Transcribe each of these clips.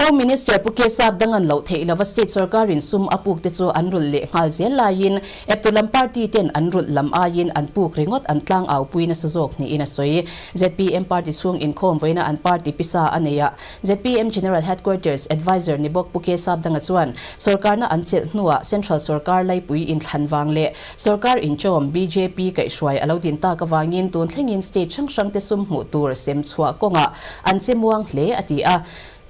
Home Minister Pu K Sapdanga'n loh theih lova state sorkarin sum a puk te chu an rulh leh nghal zel laiin eptu lam party ten an rulh lam aiin an puk ringawt an tlangaupui nasa zawk niin a sawi. Zpm party chhung inkhawm vawiina an party pisa a nei a, zpm General Headquarters Adviser ni bawk Pu K Sapdanga chuan sorkarna an chelh hnuah Central sorkar laipui inthlan vang leh sorkar inchawm bjp kaihhruai a lo din tak avangin tun thlengin state hrang hrangte sum hmuh tur sem chhuah kawngah an che muang hle a ti a.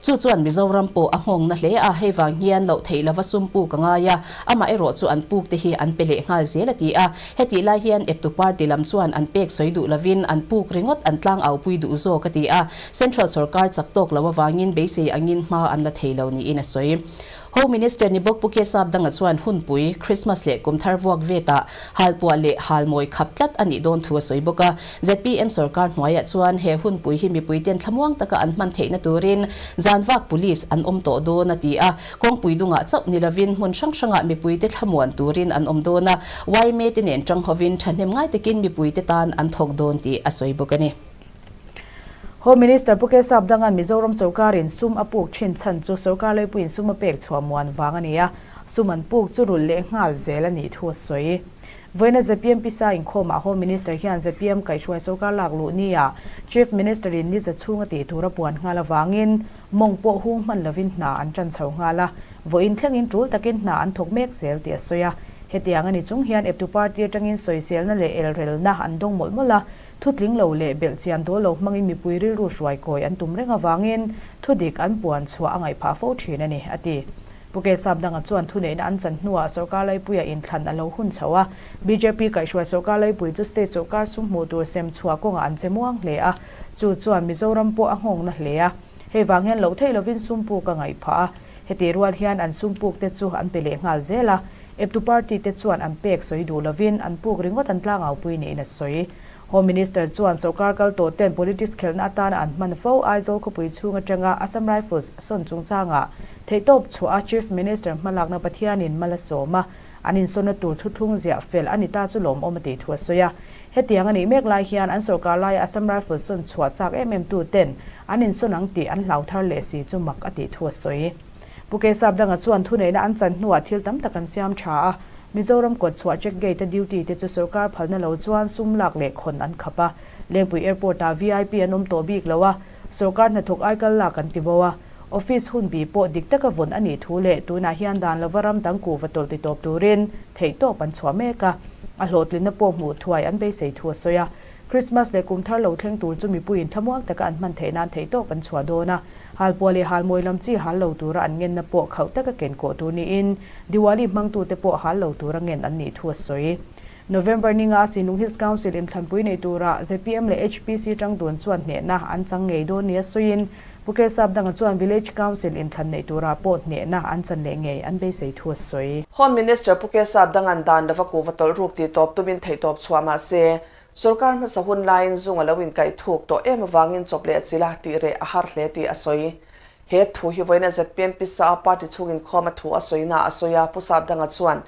Chu chuan Mizoram pawh a nghawngna hle a, hei vang hian loh theih lova sum puk a ngai a, amah erawh chu an puk te hi an pe leh nghal zel a ti a. Hetih lai hian eptu party lam chuan an pek sawi duh lovin an puk ringawt an tlang aupui duh zawk a ti a, Central sorkar chak tawk lo avangin beisei angin hma an la thei lo niin a sawi. Home Minister ni bawk Pu K Sapdanga chuan hunpui, Christmas leh kumthar vuak vetah halpuah leh halmawi khap tlat a nih dawn thu a sawi bawk a. Zpm sorkar hnuaiah chuan he hunpui hi mipuiten thlamuang taka an hman theihna turin zanvak police an awm tawh dawn a ti a. Kawngpui dungah chauh ni lovin hmun hrang hrangah mipuite thlamuan turin an awm dawn a, yma te nen tang hovin thahnem ngai takin mipuite tan an thawk dawn tih a sawi bawk a ni. Home Minister Pu K Sapdanga'n Mizoram sorkarin sum a puk thin chhan chu sorkar leipuiin sum a pek chhuah muan vang a ni a, sum an puk chu rulh leh nghal zel a nih thu a sawi. Vawiina zpm pisa inkhawmah Home Minister hian zpm kaihhruai sorkar lak luh nia Chief Minister-in ni za chhung a tih tur a puan nghal avangin mawng pawh hung hman lovin hna an tan chho nghal a, vawiin thlengin tul takin hna an thawk mek zel tih a sawi a. Hetiang a ni chung hian eptu party atangin sawiselna leh elrelna an dawng mawlh mawlh a, Thutling lo leh belhchian dawl lo hmangin mipui rilru hruai kawi an tum reng avangin thudik an puan chhuah a ngaihphah fo thin a ni, a ti. Pu K Sapdanga chuan thuneihna an chan hnuah sorkar laipuia inthlan a lo hun chho a, bjp kaihhruai sorkar laipui chu state sorkar sum hmuh tur sem chhuah kawngah an che muang hle a, chu chuan Mizoram pawh a nghawngna hle a. Hei vang hian loh theih lovin sum puk a ngaihphah a, heti rual hian an sum puk te chu an pe leh nghal zel a, Eptu party te chuan an pek sawi duh lovin an puk ringawt an tlangaupui niin a sawi. Home Minister chuan sorkar kal tawh ten politics khelhna atana an hman fo Aizawl khawpui chhung atanga Assam Rifles sawn chungchangah theihtawp chhuah a Chief Minister hmalakna Pathianin mal a sawm a, an insawnna tur thuthlung ziah fel a ni ta chu lawmawm a tih thu a sawi a. Hetiang a nih mek lai hian an sorkar laia Assam Rifles sawn chhuah chak em em tu ten an insawn ang tih an hlau thar leh si chu mak a tih thu a sawi. Pu K Sapdanga chuan thuneihna an chan hnuah thil tam tak an siam tha a, Mizoram kawt chhuah check gate a duty te chu sorkar phalna lo chuan sum lak leh khawn an khap a, Lengpui Airport ah vip an awm tawh bik lo a, sorkar hnathawk aikal lak an ti bo a, office hun bi pawh dik taka vawn a nih thu leh tunah hian dan lova ram dang kuhva tawlh ti tawp turin theihtawp an chhuah mek a, a hlawhtlinna pawh hmuh thuai an beisei thu a sawi a. Christmas leh kum thar lo thleng tur chu mipuiin thlamuang taka an hman theih nan theihtawp an chhuah dawn a, Halpuah leh halmawi lam chi hal lo tura an ngenna pawh khauh taka ken kawh tur niin Diwali hmangtute pawh hal lo tura ngen an nih thu a sawi. November ninga Sinlung Hills Council inthlanpui nei tura zpm leh HPC tangdun chuan hnehna an chang ngei dawn nia sawiin Pu K Sapdanga chuan Village Council inthlan nei turah pawh hnehna an chan leh ngei an beisei thu a sawi. Home Minister Pu K Sapdanga'n dan lova kuhva tawlh ruk tih tawp tumin theihtawp chhuah mah se, Sorkar hmasa hun laiin zung a lo inkaih thuk tawh em avangin chawp leh chila tih reh a har hle tih a sawi. He thu hi vawiina zpm pisa a party chhung inkhawm a thu a sawina a sawi a, Pu Sapdanga chuan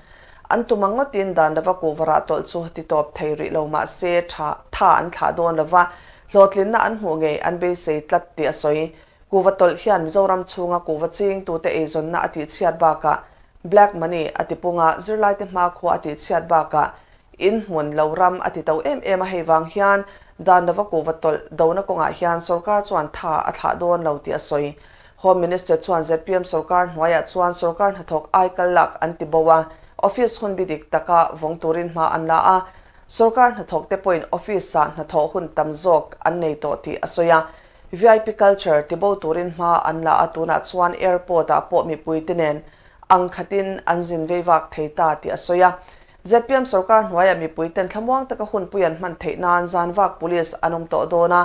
an tum ang ngawtin dan lova kuhva rah tawlh chu ti tawp thei rih lo mah se tha tha an thlah dawn lova, hlawhtlinna an hmuh ngei an beisei tlat tih a sawi. Kuhva tawlh hian Mizoram chhunga kuhva chingtute eizawnna a tihchhiat bakah black money a tipung a, zirlaite hmakhua a tihchhiat bakah In hmun lo ram a ti to em em a, hei vang hian dan lova kuhva tawlh dona kawngah hian sorkar chuan tha a thlah dawn lo tih a sawi. Home Minister chuan zpm sorkar hnuaiah chuan sorkar hnathawk ai kal lak an ti bo a, office hun bi dik taka vawng turin hma an la a, sorkar hnathawk te pawhin office-ah hnathawh hun tam zawk an nei tawh tih a sawi a. Vip culture ti bo turin hma an la a, tunah chuan airport-ah pawh mipuite nen ang khatin an zin vei vak thei ta tih a sawi a. Zpm sorkar hnuaiah mipui ten thlamuang taka hunpui an hman theih nan zanvak police an awm tawh dawn a,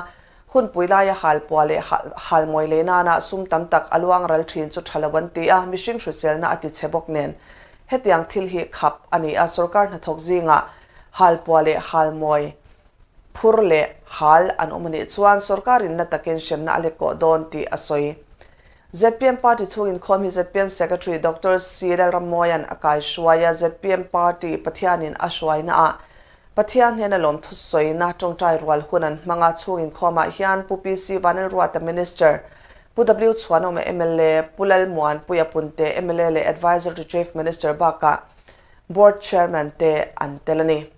hunpui laia halpuah leh halmawi lei nana sum tam tak a luang ral thin chu tha lo an ti a, mihring hriselna a ti chhe bawk nen hetiang thil hi khap a ni a, sorkar hnathawk zingah halpuah leh halmawi phur leh hal an awm a nih chuan sorkarin na takin hremna a lek kawh dawn tih a sawi. Zpm party chhung inkhawm hi zpm Secretary Doctor C Lalrammawia'n a kaihruai a, zpm party Pathianin a hruainaah Pathian hnena lawmthu sawina tawngtai rual hun an hmang a, chhung inkhawmah hian Pu PC Vanlalruata Minister, Pu W Chhuanawma mla, Pu Lalmuanpuia Punte mla leh Adviser to Chief Minister bakah Board Chairman te an tel a ni.